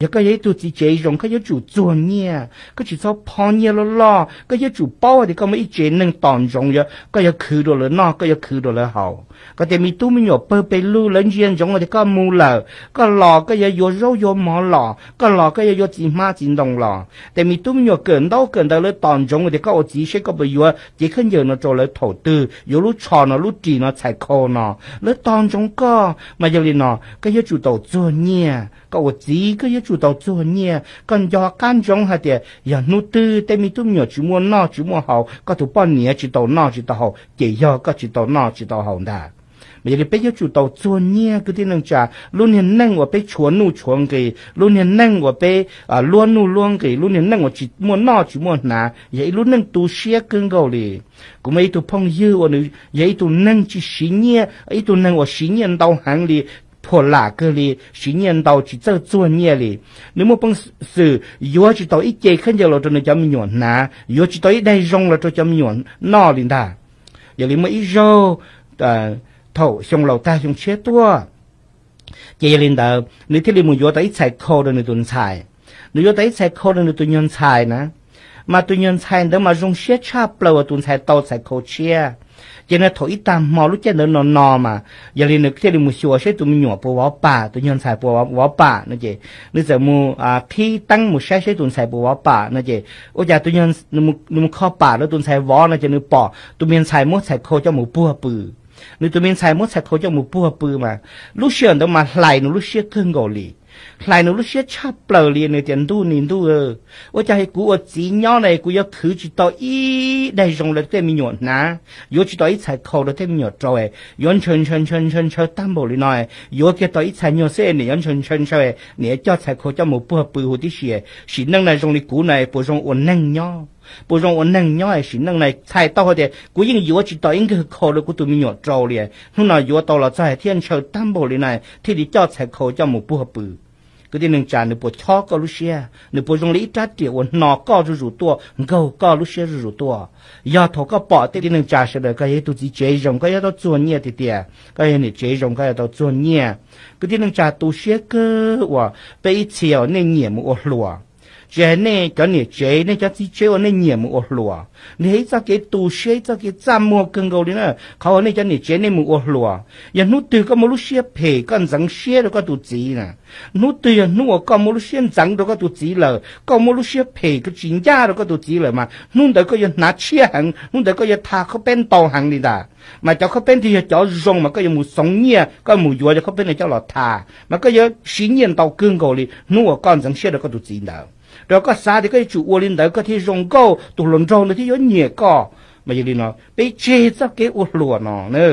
Yog koj yog ib tug txiv tsev zoo, koj yuav tsum txuag nyiaj, koj tsis txhob pho nyiaj loj loj. Koj yuav tsum paub hais tias koj muaj ib tsev neeg tos ntsoov, koj yuav khwv rau lawv noj, koj yuav khwv rau lawv haus. Koj tej me tub me nyuam pawg pes lug lawv ntsia ntsoov tias koj mus lawm, koj los koj yuav yuav zaub yuav mov los, koj los koj yuav yuav txiv hmab txiv ntoo los. Tej me tub me nyuam kawm ntaub kawm ntawv lawv tos ntsoov tias koj ua txiv seb koj puas yuav cev khaub ncaws no rau lawv thaum twg, yuav lub tsho no lub ris no txhais khau no. Lawv tos ntsoov koj, mas yog li no koj yuav tsum tau txuag nyiaj. Koj ua txiv koj yuav tsum tau txuag nyiaj. Koj nco qab ntsoov hais tias yog hnub twg tej me tub me nyuam tsis muaj noj tsis muaj haus, koj tus poj niam tsis tau noj tsis tau haus, ces yog koj tsis tau noj tsis tau haus ntag. Mas yog li peb yuav tsum tau txuag nyiaj kwv tij neej tsa. Lub niag neej uas peb tshuav nuj tshuav nqis, lub niag neej uas peb luab nuj luab nqis, lub niag neej uas tsis muaj noj tsis muaj hnav, yog ib lub neej tu siab kawg nkaus li. Kuv muaj ib tug phooj ywg uas nws yog ib tug neeg tsis siv nyiaj, ib tug neeg uas siv nyiaj ntau heev li, phuam lam kawg li, siv nyiaj ntau tsis txawj txuag nyiaj li. Nws muaj peev xwm yuav tsis tau ib ce khaub ncaws los rau nws cov me nyuam hnav, yuav tsis tau ib daig zoo los rau cov me nyuam noj li ntag. Yog li muaj ib zaug thaum xyoo laus tag xyoo tshiab tuaj, ces yog li ntawd nws thiaj li mus yuav tau ib txhais khau rau nws tus ntxhais. Nws yuav tau ib txhais khau rau nws tus nyuag ntxhais na, mas tus nyuag ntxhais ntawd mas zoo siab tshaj plaws uas tus ntxhais tau txhais khau tshiab. Ces nws thaum ib tag hmo lub caij ntawd no no mas, yog li nws thiaj li mus xyuas saib tus me nyuam puas vov pam, tus nyuag ntxhais puas vov pam no ces nws txawm mus qhib teeb mus saib saib tus ntxhais puas vov pam no ces ua cas nws mus kho pam rau tus ntxhais vov no ces nws pom tus me ntxhais muab txhais khau coj mus puag pw. Nws tus me ntxhais muab txhais khau coj mus puag pw mas lub sij hawm ntawd mas hlais nws lub siab kawg nkaus li. Hlais nws lub siab tshaj plaws li, nws tias ntuj ni ntuj, ua cas kuv ua txiv nyob na kuv yuav khwv tsis tau ib daig zoo rau tej me nyuam hnav, yuav tsis tau ib txhais khau rau tej me nyuam rau, yuav ntshaw ntshaw ntshaw ntshaw ntshaw tag npaum li no, yuav kiag tau ib txhais nyuag xwb niam yuav ntshaw ntshaw ntshaw, niam coj txhais khau coj mus puag pw huv tib si. Sim neej na zoo li kuv na puas zoo ua neeg nyob? Puas zoo ua neeg nyob sim neej na? Txhais tau hais tias kuv yeej yuav tsis tau ib nkawg khau rau kuv tus me nyuam rau li, hnub no yuav tau los txog thiaj ntshaw tag npaum li na thiaj li coj txhais khau coj mus puag pw. Kwv tij neej tsa, nws puas chob koj lub siab? Nws puas zoo li ib rab riam uas hno koj zuj zus tuaj, nkaug koj lub siab zuj zus tuaj? Yog thaum koj pom, kwv tij neej tsa sawv daws, koj yog ib tug txiv tsev zoo koj yuav tau txuag nyiaj tiag tiag, koj yog niam tsev zoo koj yuav tau txuag nyiaj. Kwv tij neej tsa, tu siab kawg uas peb ib txhia uas nej nyiam mus ua hluas, tsis hais nej cov niam tsev nej cov txiv tsev uas nej nyiam mus ua hluas, nws yog ib txoj kev tu siab ib txoj kev txaj muag kawg nkaus li na. Qhov uas nej cov niam tsev nej mus ua hluas, yog hnub twg koj muaj lub siab phem koj ntxeev siab rau koj tus txiv na, hnub twg yog hnub uas koj muaj lub siab ntxeev rau koj tus txiv lawm, koj muaj lub siab phem koj tsis ncaj rau koj tus txiv lawm mas hnub ntawd koj yuav hnav tshiab heev, hnub ntawd koj yuav tha khob peb ntau heev li ntag. Mas cov khob peb twg yog cov zoo mas koj yuav mus xoov nyiaj koj mus yuav cov khob peb no coj los tha, mas koj yuav siv nyiaj ntau kawg nkaus li hnub uas koj ntxeev siab rau koj tus txiv ntawd. Rau koj xav tias koj yuav tsum ua li ntawd koj thiaj zoo nkauj, tus hluas nraug ntawd thiaj yuav nyiam koj. Mas yog li no peb tseg txoj kev ua hluas no na.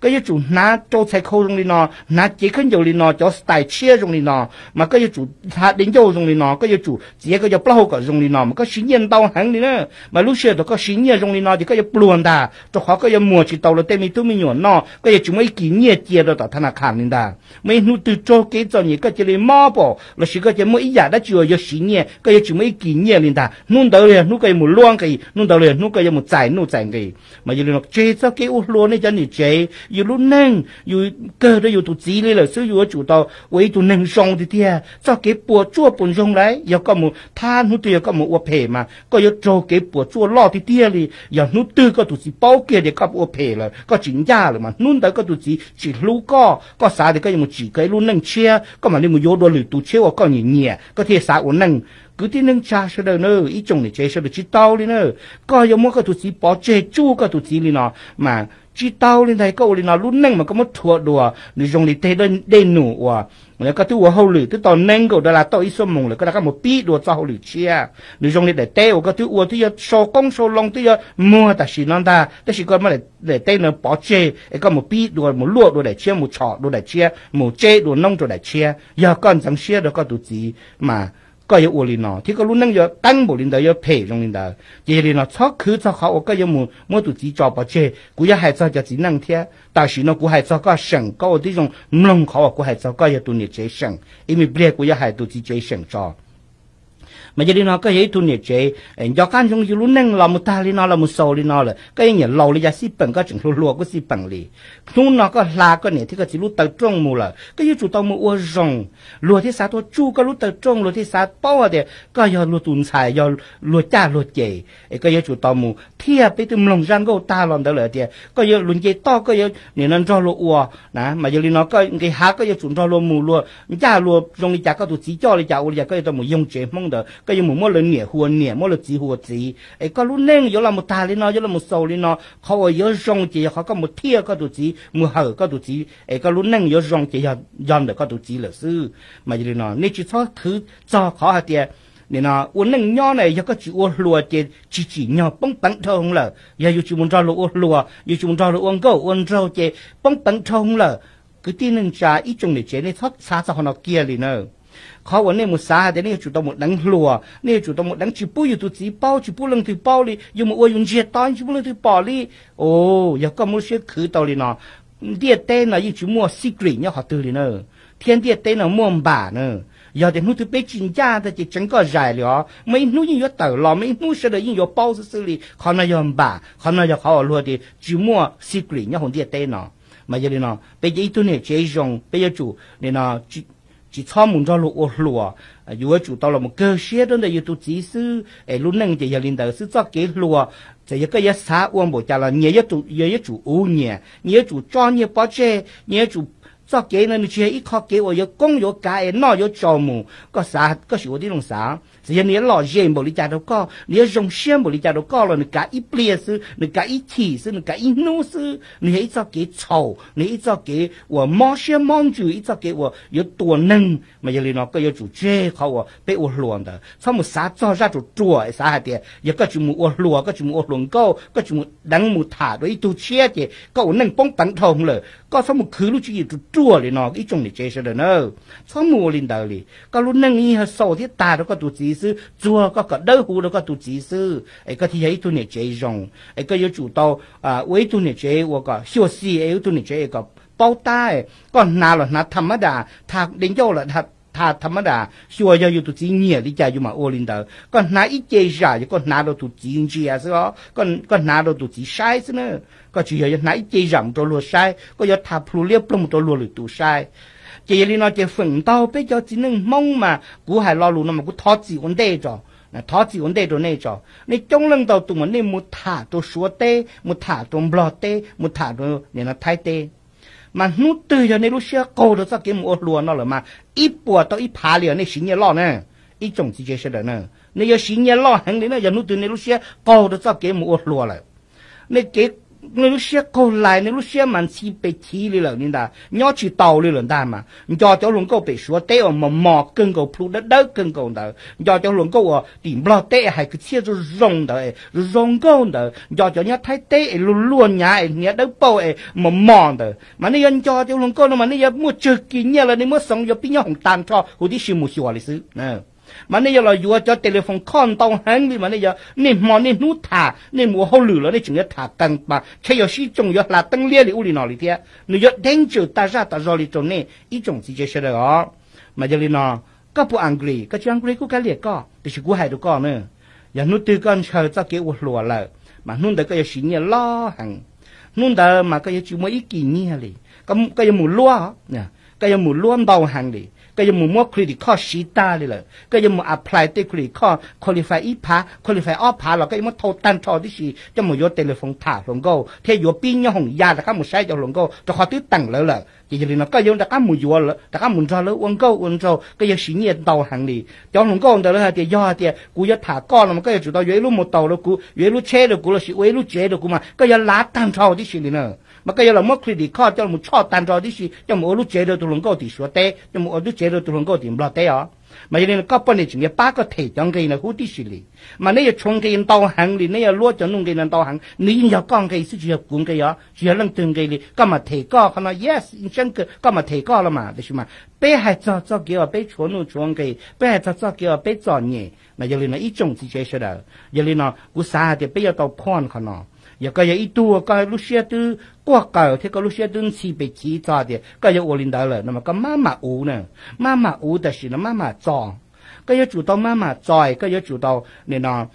Koj yuav tsum hnav rau txhais khau zoo li no, hnav cev khaub ncaws li no, cov style tshiab zoo li no, mas koj yuav tsum tha dej ncauj zoo li no, koj yuav tsum txiav koj cov plaub hau kom zoo li no, mas koj siv nyiaj ntau heev li na. Mas lub sij hawm thaum koj siv nyiaj zoo li no ces koj yuav pluag ntag, rau qhov koj yuav muag tsis tau los tej me tub me nyuam noj, koj yuav tsis muaj ib kis nyiaj cia rau tom thab naj khas li ntag. Muaj ib hnub twg raug kev txom nyem koj cia li mob pam, lossis koj cia muaj ib yam dab tsi uas yog siv nyiaj, koj yuav tsis muaj ib kis nyiaj li ntag. Hnub ntawd los yog hnub koj yuav mus luab nqis, hnub ntawd los yog hnub koj yuav mus txais nuj txais nqis. Mas yog li no tseg txoj kev ua hluas nej cov niam tsev, yus lub neej yus kawg rau yus tus txiv li lawm xwb, yus yuav tsum tau ua ib tug neeg zoo tiag tiag. Txoj kev puas tsuaj puas ntsoog lawm, yog koj mus thab hnub twg yog koj mus ua phem mas koj yuav raug kev puas tsuaj loj tiag tiag li. Yog hnub twg koj tus txiv paub kiag tias koj ua phem lawm, koj tsis ncaj lawm mas hnub ntawd koj tus txiv tsis hlub koj, koj xav tias koj yuav mus tsim koj ib lub neej tshiab, koj mam li mus yuav dua lwm tus tshiab uas koj nyiam nyiam koj thiaj xav ua neej. Kwv tij neej tsa sawv daws na, ib tsoom niam tsev sawv daws, tsis tau li na. Koj yuav muab koj tus txiv pov tseg tsuj koj tus txiv li no mas tsis tau li ntag. Koj ua li no lub neej mas koj muab rhuav dua, nws zoo li tej dej num uas koj twb ua hauj lwm twb tau nees nkaum dollar tauj ib xuab moos lawm koj rov qab mus pib dua txoj hauj lwm tshiab. Nws zoo li daim teb uas koj twb ua twb yuav sau qoob sau loo twb yuav muag tam sim no ntag, tab sis koj muab daim teb no pov tseg es koj mus pib dua, mus luaj dua daim tshiab, mus tshom dua daim tshiab, mus tseb dua noob rau daim tshiab. Yog koj ntxeev siab rau koj tus txiv mas koj yuav ua li no thiab koj lub neej yuav qeeb npaum li ntawd, yuav phem zoo li ntawd. Ces yog li no txhob khwv txog qhov uas koj yuav mus muab tus txiv tso pov tseg. Kuv yuav hais txog cov txiv neej thiab, tam sim no kuv hais txog koj seem, koj ua tib zoo mloog qhov uas kuv hais txog koj yog tus niam tsev seem, ib me pliag kuv yuav hais tus txiv tsev seem tso. Mas yog li no koj yog ib tug niam tsev, nco qab ntsoov yus lub neej los mus tag li no los mus xaus li no lawm, koj yeej nyiam laus li cas xij peem, koj tseem hluas hluas kuj xij peem li. Hnub no koj hla koj niam thiab koj txiv lub taw rooj mus lawm, koj yuav tsum tau mus ua zoo. Luag thiaj xav tuaj tsuj koj lub taw rooj, luag thiaj xav paub hais tias koj yog luag tus ntxhais, yog luag caj luag ces, es koj yuav tsum tau mus thiaj peb twb mloog zaj nkauj tag los ntawd lawm tias koj yuav luag nce toj, koj yuav nim no nrog luag ua na. Mas yog li no koj nqis hav koj yuav tsum nrog luag mus, luag ncaj luag zoo li cas, koj tus txiv coj li cas ua li cas, koj yuav tau mus yoog tsev Hmoob ntawd, koj yuav mus muab lawv niam hu ua niam, muab lawv txiv hu ua txiv, es koj lub neej yuav los mus tag li no, yuav los mus xaus li no. Qhov uas yuav zoo ces yog qhov koj mus thiaj koj tus txiv, mus hawm koj tus txiv, es koj lub neej yuav zoo ces yog ntawm koj tus txiv lawm xwb. Mas yog li no nej tsis txhob khwv txog qhov hais tias nim no ua neej nyob na yog koj tsis ua hluas ces tsis tsim nyog, poob peev dhau hwv lawm. Yog yus tsis mus nrog luag ua hluas, yus tsis mus nrog luag ua nkauj ua nraug ces poob peev dhau hwv lawm. Kwv tij neej tsa ib tsoom niam tsev, nej txhob xav txog qhov no kiag li na. Qhov uas nej mus xav hais tias nej yuav tsum tau mus deev hluas, nej yuav tsum tau mus deev tsis pub yus tus txiv paub, tsis pub leej twg paub li, yus mus ua yus ntsiag to tsis pub leej twg pom li. Yog koj muaj lub siab khwv tau li no, ntiaj teb no yeej tsis muaj secret nyob qhov twg li na, thiab ntiaj teb no muaj npam na. Yog tias hnub twg peb tsis ncaj ntag ces tseev koj zais li os, muaj ib hnub yeej yuav tawm los, muaj ib hnub sawv daws yeej yuav paub xwb xwb li. Qhov no yog npam, qhov no yog qhov uas luag tias tsis muaj secret nyob hauv ntiaj teb no. Mas yog li no peb cov ib tug niam tsev zoo peb yuav tsum nim no tsis txhob mus nrog luag ua hluas, yuav tsum tau los mus kawg siab rau ntawm yus tus txiv xwb es lub neej ces yog li ntawd xwb. Txoj kev hluas, txawm yog koj yuav xav ua npaum cas los nyias yuav tsum uv nyias, nyias yuav tsum tso nyias pov tseg, nyias yuav tsum, txoj kev no nws tsis yog ib qho kev uas yuav koob yuav kav es noj yuav tsau mus. Koj xav, koj sim ua tib zoo xav, txawm yog nws yuav lom zem npaum li cas rau koj, nws yuav zoo siab npaum li cas rau koj los nws kav ib pliag xwb, nws kav ib chim xwb, nws kav ib hnub xwb, nws yog ib txoj kev txhaum, nws yog ib txoj kev uas mob siab mob ntsws, ib txoj kev uas yuav tua neeg. Mas yog li no koj yuav tsum tseg qhov uas peb ua hluas ntawd, txhob mus xav txog zaj ruam ruam es xav hais tias yog koj tsis mus ua hluas, koj tsis mus ua hluas nkauj, koj tsis mus deev mus tham dua ib tug tshiab ces koj ua neej poob peev dhau hwv lawm. Koj txhob mus khwv lub tswv yim ruam ruam li no ib tsoom niam tsev sawv daws na. Txhob mus ua li ntawd li, koj lub neej yeej yog xaus thiab tag rau koj tus txiv xwb, txuag koj kom dawb huv rau koj tus txiv xwb es koj thiaj yog ib tug niam tsev zoo. Es koj yuav tsum tau ua ib tug niam tsev uas kom xyuam xim, es ib tug niam tsev es kom paub tab. Koj hnav los hnav tham mab das, tham dej ncauj los tham tham mab das, xyuas yog yus tus txiv nyiam li cas yus mam ua li ntawd. Koj hnav ib ce zam yog koj hnav rau tus txiv ntsia xwb os, koj hnav rau tus txiv saib xwb na. Koj tsis yog yuav hnav ib ce zam mus rau luag saib, koj yuav tham plhu liab ploog mus rau luag lwm tus saib. Ces yog li no ces feem ntau peb cov txiv neej Hmoob mas kuv hais lo lus no mas kuv thov txim ua ntej tso, thov txim ua ntej rau nej tso. Nej coob leej ntau tus mas nej mus tham rau Suav teb, mus tham rau Nplog teb, mus tham rau nim no Thaib teb, mas hnub twg yog nej lub siab qaug rau txoj kev mus ua hluas no lawm mas ib puas tau ib phav li os, nej siv nyiaj loj na. Ib tsoom txiv tsev sawv daws na, nej yuav siv nyiaj loj heev li na yog hnub twg nej lub siab qaug rau txoj kev mus ua hluas lawm. Nej kev, nej lub siab qaug lais, nej lub siab mas ntxhi pes chiv li lawm li ntag, nyob tsis taus li lawm ntag. Mas nco cov hluas nkauj pem Suav teb uas mos mos kawg nkaus, plhu dawb dawb kawg nkaus ntawd, nco cov hluas nkauj uas tim Nplog teb hais kwv txhiaj zoo zoo ntawd, zoo zoo nkauj ntawd, nco cov nyob Thaib teb es luag luag nyav es hniav dawb paug es mos mos ntawd, mas nej yuav nco cov hluas nkauj no mas nej yuav muaj tsawg kis nyiaj los nej muab xoov yuav pib nyob hoom tag nrho huv tib si mus xyuas li xwb. Mas nej yuav los yuav cov telephone call ntau heev li mas nej yuav, nej hmo nej hnub tham, nej mus ua hauj lwm los nej tseem yuav tham qee mas tshe yuav sib tsoo yuav hla teeb liab li ub li no li thiab, nws yuav danger tas zaj tas zog li rau nej ib tsoom txiv tsev sawv daws os. Mas yog li no, koj puas angry? Koj tsis angry kuj kav liam koj, tiam sis kuv hais rau koj na, yog hnub twg koj ntshaw txoj kev ua hluas lawm, mas hnub ntawd koj yuav siv nyiaj loj heev. Hnub ntawd mas koj yuav tsis muaj ib kis nyiaj li. Koj yuav mus luab, koj yuav mus luab ntau heev li, koj yuav mus muab credit card siv tag li lawm, koj yuav mus apply tej credit card, qualify ib phav, qualify ob phav los koj yuav muab thau tag nrho tib si coj mus yuav telephone tham hluas nkauj thiab yuav pib nyob hoom ya rov qab mus saib cov hluas nkauj rau qhov twb teem lawv lawm. Ces yog li no koj yuav rov qab mus yuav, rov qab mus nrog lawv ua nkauj ua nraug, koj yuav siv nyiaj ntau heev li. Cov hluas nkauj ntawd lawv hais tias yog hais tias kuv yuav tham koj no mas koj yuav tsum tau yuav ib lub mus taus rau kuv, yuav ib lub tsheb rau kuv lossis ua ib lub tsev rau kuv mas koj yuav lav tag nrho tib si li na. Mas koj yuav los muab credit card coj mus tshoj tag nrho tib si coj mus ua lub tsev rau tus hluas nkauj tim Suav teb, coj mus ua lub tsev rau tus hluas nkauj tim Nplog teb os. Mas yog li no koj poj niam tseem yuav pab koj them cov nqi no huv tib si li. Mas neb yuav tshuav nqi ntau heev li, neb yuav luab cov nuj nqi no ntau heev, nws yeej yog koj nqi xwb tsis yog kuv nqi os, tsis yog leej twg nqi li. Koj mam them koj qhov no, yes, koj mam them koj los mas. Tiam sis mas peb hais txog txoj kev uas peb tshuav nuj tshuav nqi, peb hais txog txoj kev uas peb txom nyem mas yog li no ib tsoom txiv tsev sawv daws, yog li no kuv xav hais tias peb yuav tau phooj qhov no. Yog koj yog ib tug koj lub siab twb quaj qaws thiab koj lub siab twb ntxhi pes chiv txog tias koj yuav ua li ntawd lawm no mas koj maj mam uv na, maj mam uv tam sim no maj mam txo. Koj yuav tsum tau maj mam txais, koj yuav tsum tau nim no,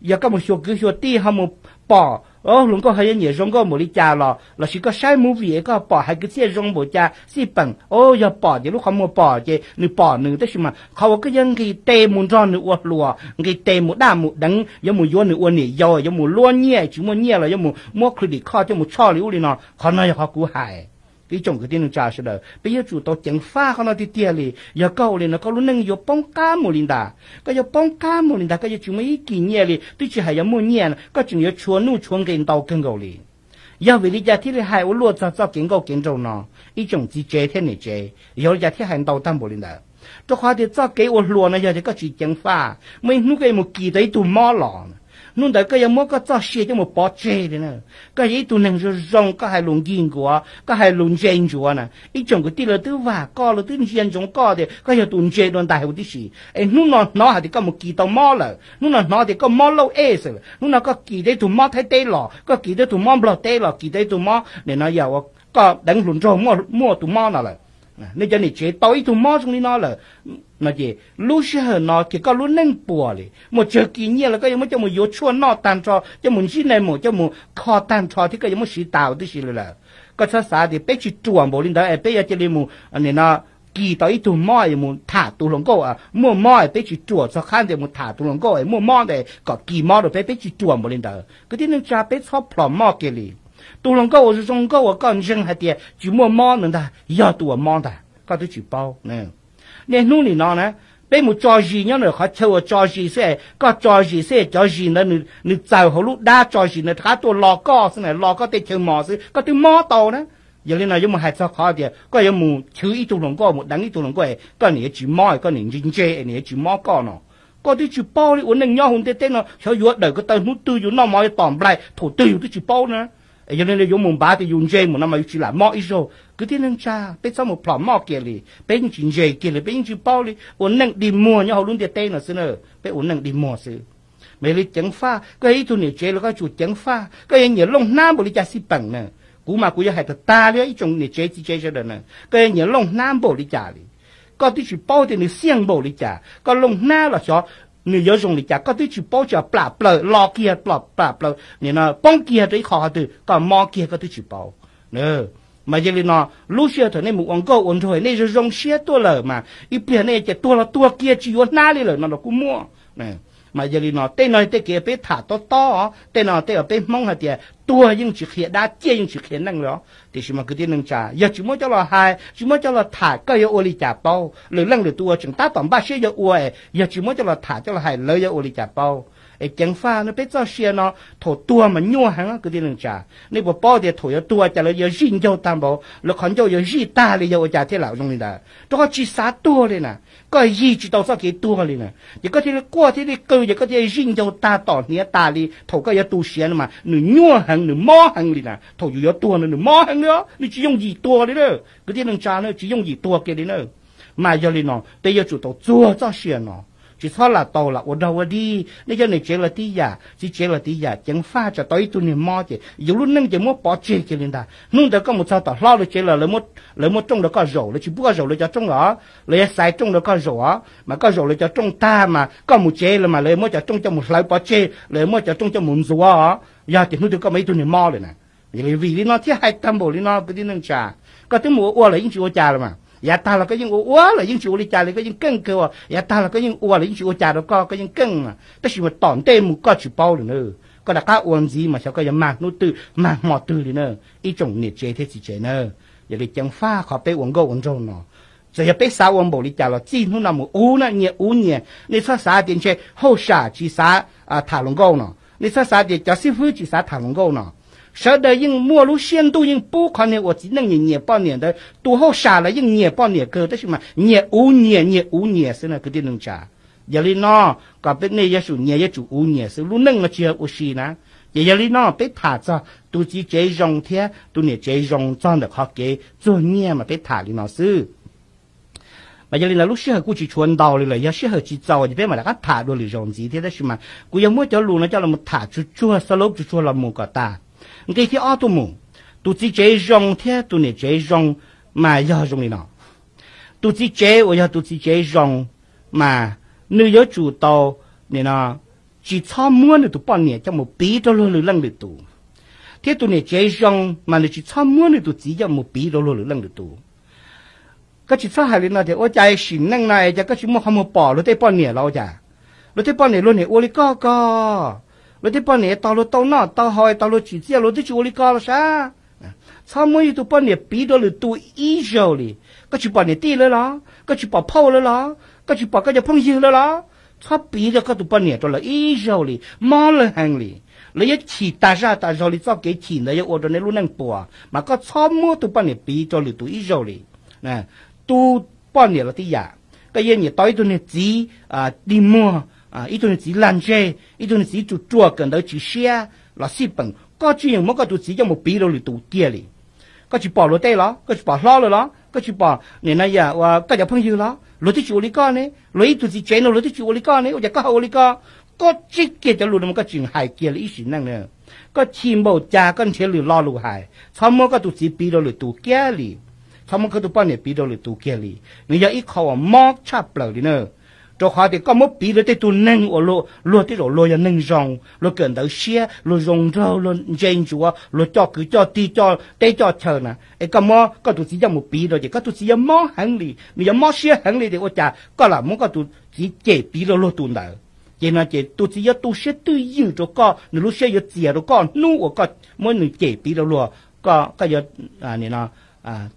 yog koj mus xyuas kwv xyuas tij ho mus pom hluas nkauj ho yuav nyiam zoo nkauj npaum li cas los lossis koj saib movie es koj pom hais kwv txhiaj zoo npaum cas xij peem, o, yog pom ces lub qhov muag pom ces nws pom nws, tab sis mas qhov uas koj yuav nqis tes mus nrog nws ua hluas, nqis tes mus daj mus deev, yuav mus yuav nws ua niam yau, yuav mus luab nyiaj, tsis muaj nyiaj los yuav mus muab credit card coj mus tshoj li ub li no, qhov no yog qhov kuv hais. Ib tsoom kwv tij neej tsa sawv daws, peb yuav tsum tau ceev faj qhov no tiag tiag li. Yog koj ua li no koj lub neej yuav poob qab mus li ntag, koj yuav poob qab mus li ntag, koj yuav tsis muaj ib kis nyiaj li, twb tsis hais yuav muaj nyiaj, koj tseem yuav tshuav nuj tshuav nqi ntau kawg nkaus li. Yog vim li cas thiaj li hais ua luaj txog txoj kev nkauj kev nraug no? Ib tsoom txiv tsev thiab niam tsev, yog li cas thiaj hais ntau tag npaum li ntawd? Rau qhov tias txoj kev ua hluas no yog tias koj tsis ceev faj, muaj ib hnub koj yuav mus kis tau ib tug mob los, hnub ntawd koj yuav muab koj txoj sia coj mus pov tseg li na. Koj yog ib tug neeg zoo zoo, koj hais lus nkig nkuav, koj hais lus ntse ntsuav na, ib tsoom kwv tij lawv twb vam koj, lawv twb ntsia ntsoov koj tias koj yog tus ntse dua ntais huv tib si. Es hnub no hnov hais tias koj mus kis tau mob lawm, hnub no hnov tias koj mob lauj ej xwb lawm, hnub no koj kis tau ib tug mob Thaib teb los, koj kis tau ib tug mob Nplog teb los, kis tau ib tug mob nim no yog uas koj deev hluas nraug muaj tus mob no lawm, nej cov niam tsev tau ib tug mob zoo li no lawm, no ces lub sij hawm no ces koj lub neej puas li. Muaj tsawg kis nyiaj los koj yuav muab coj mus yuav tshuaj noj tag nrho, coj mus ntsib nai maum coj mus kho tag nrho thiab koj yuav muab siv tas huv tib si li lawm. Koj txhob xav tias peb tsis ruam npaum li ntawd es peb yuav cia li mus nim no kis tau ib tug mob es mus tham tus hluas nkauj muaj mob es peb tsis ruam txog qhab ntawd mus tham tus hluas nkauj es muaj mob ntawd kom kis mob rau peb, peb tsis ruam npaum li ntawd. Kwv tij neej tsa, peb txhob plhom mob kiag li. Tus hluas nkauj uas zoo zoo nkauj uas koj ntseeg hais tias tsis muaj mob ntawd ntag yog tus uas mob ntag, koj twb tsis paub. Niaj hnub nim no na, peb mus tso zis nyob ntawm qhov chaw uas tso zis xwb es koj tso zis xwb es cov zis ntawd nws txaws hauv lub dab tso zis ntawd rov qab tuaj lo koj xwb na, lo koj tej chaw mos xwb, koj twb mob tau na. Yog li no yuav mus hais txog qhov tias koj yuav mus chwv ib tug hluas nkauj, mus deev ib tug hluas nkauj es koj niam yuav tsis mob, koj niam ntse ntse es niam yuav tsis mob koj no, koj twb tsis paub li. Ua neej nyob hauv ntiaj teb no xyov yuav dawm ko taw hnub twg, yus noj mov yuav tom nplaig thaum twg yus twb tsis paub na. Yog li no yuav mus npaj tias yus ntse mus no mas yus tsis lam mob ib zaug. Kwv tij neej tsa, peb txhob mus plhom mob kiag li, peb yeej tsis ntse kiag li, peb yeej tsis paub li. Ua neej dig muag nyob hauv lub ntiaj teb no xwb na, peb ua neej dig muag xwb. Mas yog li ceev faj, koj yog ib tug niam tsev los koj yuav tsum ceev faj. Koj yuav nyiam looj hnab npaum li cas xij peem na, kuv mas kuv yuav hais tag tag li ib tsoom niam tsev txiv tsev sawv daws na, koj yuav nyiam looj hnab npaum li cas li, koj twb tsis paub tias nws xiaj npaum li cas, koj looj hnab los xyov nws yuav zoo li cas koj twb tsis paub, tsis plam plaws lo kiag, plam plaws nim no poob kiag rau ib qho qhov twg koj mob kiag koj twb tsis paub. Mas yog li no, lub sij hawm thaum nej mus ua nkauj ua nraug nej zoo zoo siab tuaj lawm mas ib pliag nej ces tuag los tuag kiag tsis yuav hnab li lawm no los kuj muaj. Mas yog li no tej no tej kev peb tham tob tob, tej no tej uas peb Hmoob hais tias tuag yeej tsis qhia dab, ciaj yeej tsis qhia neej li os. Tiam sis mas kwv tij neej tsa, yog tsis muab coj los hais, tsis muab coj los tham koj yuav ua li cas paub? Lwm leej lwm tus uas tseem tab tom npaj siab yuav ua, yog tsis muab coj los tham coj los hais lawv yuav ua li cas paub? Es ceev faj no peb txoj sia no thaum tuag mas nyuaj heev kwv tij neej tsa. Nej puas paub tias thaum yuav tuag cas lawv yuav zij ncaug tag npaum, lawv qhov ncauj yuav zij tag li, yog ua cas thiaj lam zoo li ntawd? Rau qhov tsis xav tuag li na, koj yig tsis tau txoj kev tuag li na, ces koj thiaj li quaj thiaj li qw ces koj thiaj zij ncaug tag tom hniav tas li. Thaum koj yuav tu siav no mas nws nyuaj heev, nws mob heev li na. Thaum yus yuav tuag no nws mob heev li os, nws tsis yooj yim tuag li na. Kwv tij neej tsa, nws tsis yooj yim tuag kiag li na. Mas yog li no peb yuav tsum tau txuag txoj sia no, tsis txhob lam tau lam ua dog ua dig. Nej cov niam tsev los tib yam, txiv tsev los tib yam, ceev faj tsam tau ib tug niag mob ces yus lub neej ces muab pov tseg kiag li ntag. Hnub ntawd koj mus txog tom hlob lawv tsev los lawv muab rooj rau koj zaum, lawv tsis pub koj zaum lawv cov rooj os, lawv yuav xaiv rooj rau koj zaum os. Mas koj zaum lawv cov rooj tag mas koj mus tsev lawm mas lawv yuav muab cov rooj coj mus hlawv pov tseg, lawv yuav muab cov rooj coj mus ntxuav os. Yog tias hnub twg koj muaj ib tug niag mob lawm na. Yog li vim li no thiaj hais tag npaum li no kwv tij neej tsa. Koj twb mus ua ua lawm yeej tsis ua cas los mas, yav tag los koj yeej ua ua lawm yeej tsis ua li cas li, koj yeej keej kawg os. Yav tag los koj yeej ua lawm yeej tsis ua cas rau koj, koj yeej keej mas, tab sis mas tom ntej mus koj tsis paub li na. Koj rov qab ua ntxiv mas xyov koj yuav mag hnub twg mag hmo twg li na, ib tsoom niam tsev thiab txiv tsev na. Yog li ceev faj qhov peb ua nkauj ua nraug no, txawm yog peb xav ua npaum li cas los txij hnub no mus ua na, nyias ua nyias. Nej txhob xav tias ntshe hauj sam tsis xav tham hluas nkauj no, nej txhob xav tias cov xib fwb tsis xav tham hluas nkauj no. Sawv daws yeej muaj lub siab ntuj yeej pub qhov niag uas txiv neej nyiam nyiam poj niam ntawd, tus hauj sam los yeej nyiam poj niam kawg, tab sis mas nyias ua nyias, nyias ua nyias xwb na kwv tij neej tsa. Yog li no, kom peb nej yuav tsum nyias yuav tsum ua nyias xwb, lub neej no tsis yog ua si na. Ces yog li no peb tham txog tus txiv tsev zoo thiab tus niam tsev zoo txog ntawm qhov kev txuag nyiaj mas peb tham li no xwb. Mas yog li ntawd lub sij hawm kuj tsis tshuav ntau li lawm, yog sij hawm tsis txaus ces peb mam rov qab tham dua lwm zaus ntxiv thiab, tab sis mas kuv yuav muab cov lus no coj los tham tsuag tsuag, xaus lub tsuag tsuag los mus kom tas. Nqe thib ob tuaj mus, tus txiv tsev zoo thiab tus niam tsev zoo mas yog zoo li no. Tus txiv tsev uas yog tus txiv tsev zoo mas nws yuav tsum tau, nim no, tsis txhob muab nws tus poj niam coj mus piv rau luag lwm leej lwm tus, thiab tus niam tsev zoo mas nws tsis txhob muab nws tus txiv coj mus piv rau luag lwm leej lwm tus. Koj tsis txhob hais li no tias, ua cas sim neej no es cas koj tsis muaj qhov muag pom luag tej poj niam los ua cas? Luag tej poj niam luag niam ua li koj ko, luag tej poj niam tau luag tau noj tau haus, tau luag tsim txiaj, luag twb tsis ua li ko los sav. Txhob muab yus tus poj niam piv rau lwm tus ib zaug li. Koj tsis pom niam tij lawv los? Koj tsis pom phauj lawv los? Koj tsis pom koj cov phooj ywg lawv los? Txhob piv rau koj tus poj niam rau lawv ib zaug li, mob lawv heev li. Lawv yuav chim tas zaj tas zog li, txoj kev chim ntawd yuav ua rau nej lub neej puas, mas koj txhob muab tus poj niam piv rau lwm tus ib zaug li. Tus poj niam los tib yam, koj yeej nyiam tau ib tug niag txiv dig muag, ib tug niag txiv lag ntseg, ib tug niag txiv ruam ruam kawm ntawv tsis siab los xij peem, koj tsis yeem muab koj tus txiv coj mus piv rau lwm tus kiag li. Koj tsis pom luag tej los? Koj tsis pom hlob lawv los? Koj tsis pom nim no yam uas koj cov phooj ywg los? Luag twb tsis ua li koj ne, luag ib tug txiv tsev no luag twb tsis ua li koj ne, ua cas koj ho ua li ko? Koj tsib kiag cov lus no mas koj tsis hais kiag li ib sim neej na. Koj chim npaum cas koj nrhiav lwm lo lus hais, txhob muab koj tus txiv piv rau lwm tus kiag li. Txhob muab koj tus poj niam piv rau lwm tus kiag li. Nws yog ib qho uas mob tshaj plaws li na. Rau qhov tias koj muab piv rau tej tug neeg uas luag tej zaum luag yog neeg zoo, luag kawm ntawv siab, luag zoo nraug, luag ntse ntsuav, luag coj kwv coj tij, coj teb coj chaw na, es koj muab koj tus txiv coj mus piv rau ces koj tus txiv yuav mob heev li, nws yuav mob siab heev li tias ua cas koj lam muab koj tus txiv cem piv rau luag tus ntawd. Ces no ces tus txiv yuav tu siab twj ywm rau koj, nws lub siab yuav txias rau koj hnub uas koj muab nws cem piv rau luag, koj yuav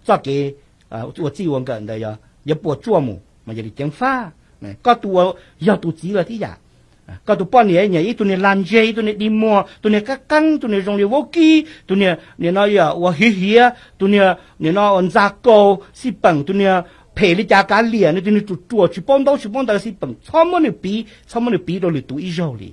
txoj kev ua txij ua nkawm ntawd yuav puas tsuaj mus mas yog li ceev faj. Koj tus uas yog tus txiv los tib yam, koj tus poj niam nyiam ib tug niag lag ntseg, ib tug niag dig muag, tus niag qab qeeb, tus niag zoo li vaub kib, tus niag nim no yog uas hiv hiav, tus niag nim no uas ntxa kaus xij peem, tus niag phem li cas kav liam, tus niag ruam ruam tsis paub ntaub tsis paub ntawv xij peem, txhob muab nws piv, txhob muab nws piv rau lwm tus ib zaug li.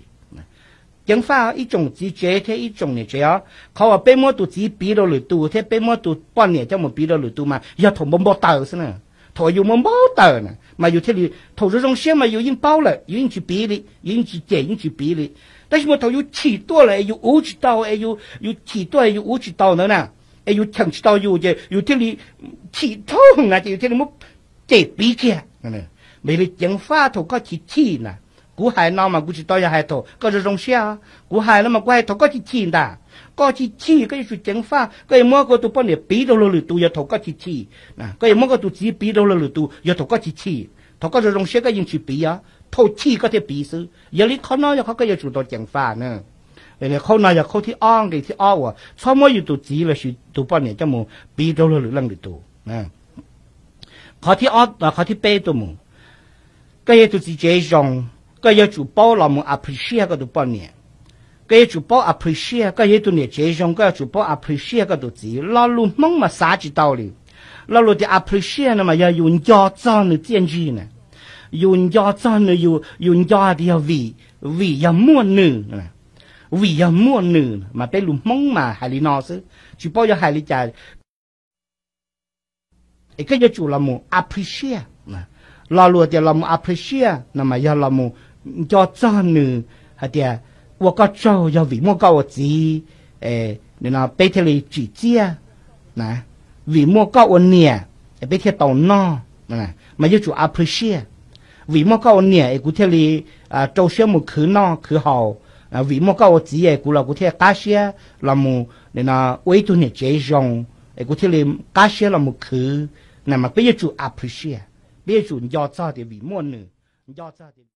Ceev faj ib tsoom txiv tsev thiab ib tsoom niam tsev os, qhov uas peb muab tus txiv piv rau lwm tus thiab peb muab tus poj niam coj mus piv rau lwm tus mas yog thaum npau npau taws xwb na. Thaum yus npau npau taws na mas yus thiaj li, thaum zoo zoo siab mas yus yeej paub lawm, yus yeej tsis piv li, yus yeej tsis cem, yeej tsis piv li. Tab sis mas thaum yus chim tuaj lawm es yus uv tsis tau, es yus chim tuaj es yus uv tsis tau ntawd na, es yus cheem tsis tau yus ces yus thiaj li chim dhau na ces yus thiaj li muab cem piv kiag. Mas yog li ceev faj thaum koj chim chim na. Kuv hais no mas kuv tsis tau yog hais thaum koj zoo zoo siab, kuv hais no mas kuv hais thaum koj chim chim ntag. Koj chim chim koj yuav tsum ceev faj, koj yuav muab koj tus poj niam piv rau luag lwm tus yog thaum koj chim chim. Koj yuav muab koj tus txiv piv rau luag lwm tus yog thaum koj chim chim. Thaum koj zoo zoo siab koj yeej tsis piv os, thaum chim koj thiaj piv xwb. Yog li qhov no yog qhov koj yuav tsum tau ceev faj na. Qhov no yog qhov thib ob, nqe thib ob uas txhob muab yus tus txiv los sis tus poj niam coj mus piv rau luag lwm leej lwm tus. Qhov thib ob, qhov thib peb tuaj mus, koj yog tus txiv tsev zoo, koj yuav tsum paub los mus appreciate koj tus poj niam. Koj yuav tsum paub appreciate, koj yog tus niam tsev zoo koj yuav tsum paub appreciate koj tus txiv. Lo lus Hmoob mas xav tsis tau li. Lo lus tias appreciate no mas yog yus nco txog nws txiaj ntsig na, yus nco txog nws, yus nco hais tias yog vim, vim yog muaj nws, vim yog muaj nws mas peb lus Hmoob mas hais li no xwb, tsis paub yuav hais li cas. Es koj yuav tsum los mus appreciate. Lo lus tias los mus appreciate no mas yog los mus nco txog nws hais tias ua koj tsaug yog vim muaj koj ua txiv, peb thiaj li tsim txiaj, vim muaj koj ua niam peb thiaj tau noj, mas yuav tsum appreciate. Vim muaj koj ua niam es kuv thiaj li rau siab mus khwv noj khwv haus, vim muaj koj ua txiv es kuv los kuv thiaj qab siab los mus ua ib tug niam tsev zoo, es kuv thiaj li qab siab los mus khwv. Na mas peb yuav tsum appreciate, peb yuav tsum nco txog tias vim muaj nws, nco txog tias